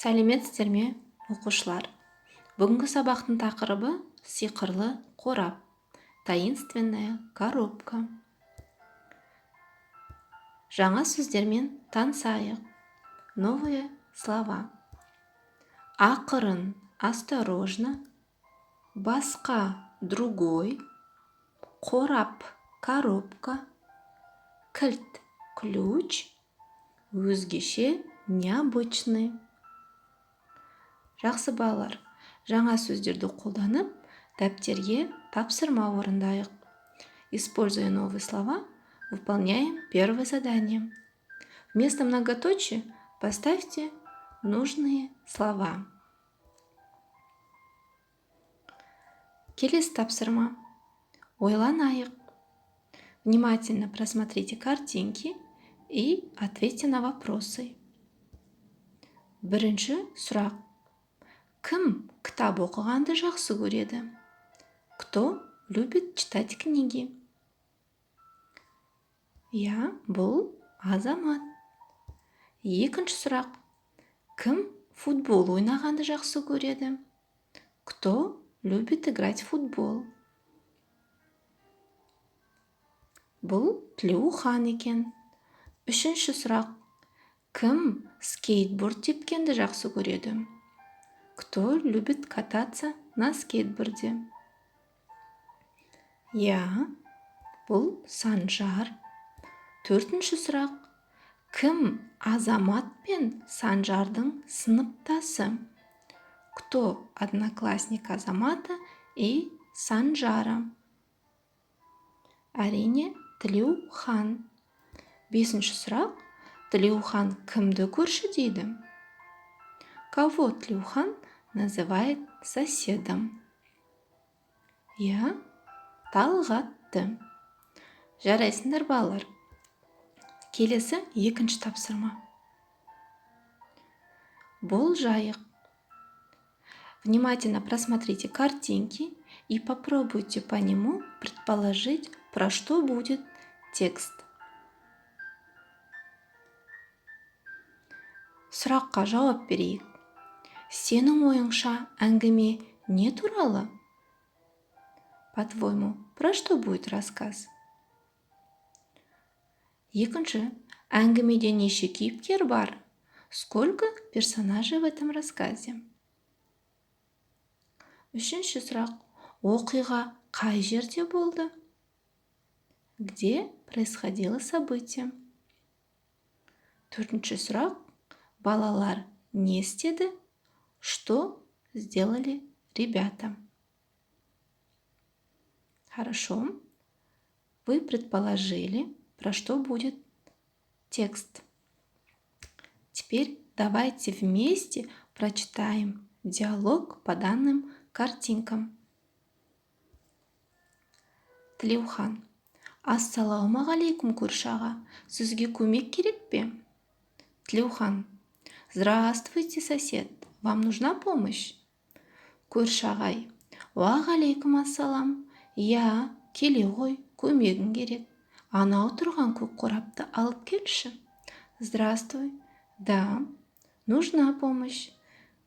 Сәлеметсіздер ме, оқушылар! Бүгінгі сабақтың тақырыбы: сиқырлы қорап, таинственная коробка. Жаңа сөздермен танысайық. Новые слова: ақырын — осторожно, басқа — другой, қорап — коробка, кілт — ключ, өзгеше — необычный. Жақсы, балалар, жаңа сөздерді қолданып, дәптерге тапсырма орындайық. Используя новые слова, выполняем первое задание. Вместо многоточия поставьте нужные слова. Келесі тапсырма. Ойланайық. Внимательно просмотрите картинки и ответьте на вопросы. Бірінші сұрақ: кім кітап оқығанды жақсы көреді? Кто любит читать книги? Иә, бұл Азамат. Екінші сұрақ: кім футбол ойнағанды жақсы көреді? Кто любит играть в футбол? Бұл Тілеухан екен. Үшінші сұрақ: кім скейтборд тепкенді жақсы көреді? Кто любит кататься на скейтборде? Иә, бұл Санжар. Төртінші сұрақ: кім Азамат пен Санжардың сыныптасы? Кто одноклассник Азамата и Санжара? Әрине, Тілеухан. Бесінші сұрақ: Тілеухан кімді көрші дейді? Кого Тлеухан называет соседом? Иә, Талғатты. Жарайсыңдар, балалар! Келесі екінші тапсырма. Болжайық. Внимательно просмотрите картинки и попробуйте по нему предположить, про что будет текст. Сұраққа жауап берейік. Сенің ойыңша, әңгіме не туралы? По-твоему, про что будет рассказ? Екінші: әңгімеде неше кейіпкер бар? Сколько персонажей в этом рассказе? Үшінші сұрақ: оқиға қай жерде болды? Где происходило событие? Төртінші сұрақ: балалар не істеді? Что сделали ребята? Хорошо. Вы предположили, про что будет текст. Теперь давайте вместе прочитаем диалог по данным картинкам. Тілеухан: Ассалаумағалейкум, көрші аға, сізге көмек керек пе? Тілеухан: Здравствуйте, сосед, вам нужна помощь? Көрші ағай: Уағалейкум ассалам, иә, келе ғой, көмегің керек. Анау тұрған көк қорапты алып келші. Здравствуй, да, нужна помощь.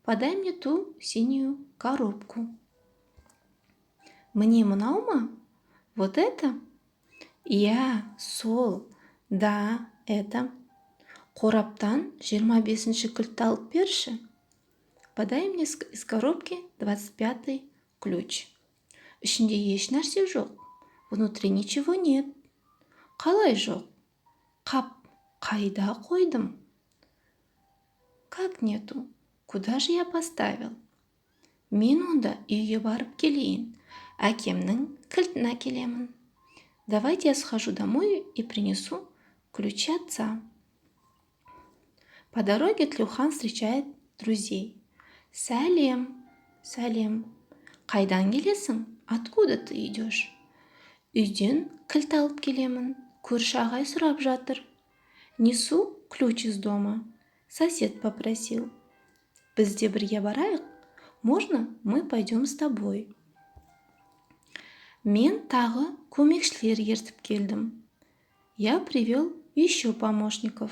Подай мне ту синюю коробку. Міне, мынау ма? Вот это? Иә, сол. Да, это. Қораптан 25-ші кілтті алып берші. Подай мне из коробки 25-й ключ. Ішінде еш нәрсе жоқ. Внутри ничего нет. Қалай жоқ? Қап, қайда қойдым? Как нету? Куда же я поставил? Мен онда үйге барып келейін. Әкемнің кілтін әкелемін. Давайте я схожу домой и принесу ключи отца. По дороге Тлеухан встречает друзей. Сәлем, сәлем. Қайдан келесің? Откуда ты идешь? Үйден кілт алып келемін. Көрші ағай сұрап жатыр. Несу ключ из дома. Сосед попросил. Біз де бірге барайық? Можно мы пойдем с тобой? Мен тағы көмекшілер ертіп келдім. Я привел еще помощников.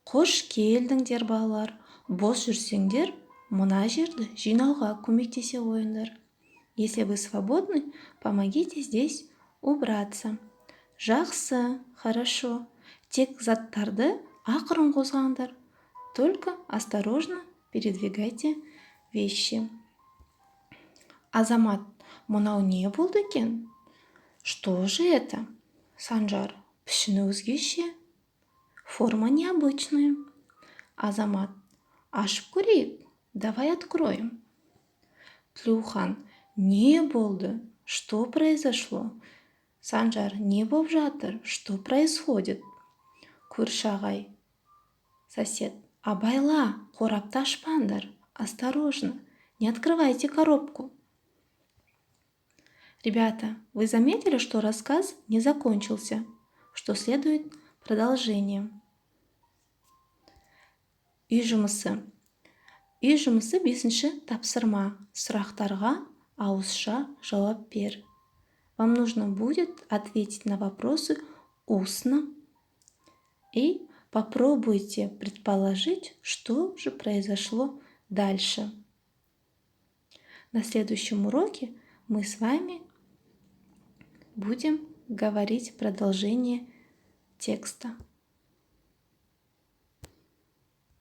Қош келдіңдер, балалар! Бос жүрсеңдер, мына жерді жинауға көмектесе қойыңдар. Если вы свободны, помогите здесь убраться. Жақсы, хорошо. Тек заттарды ақырын қозғаңдар. Только осторожно передвигайте вещи. Азамат: мынау не болды екен? Что же это? Санжар: пішіні өзгеше. Форма необычная. Азамат: ашып көрейік. Давай откроем. Тілеухан: не болды? Что произошло? Санжар: не болып жатыр? Что происходит? Көрші ағай, сосед: абайла, қорапты ашпаңдар. Осторожно, не открывайте коробку. Ребята, вы заметили, что рассказ не закончился, что следует продолжение? Үй жұмысы. Үй жұмысы, бесінші тапсырма. Сұрақтарға ауызша жауап бер. Вам нужно будет ответить на вопросы устно и попробуйте предположить, что же произошло дальше. На следующем уроке мы с вами будем говорить продолжение текста.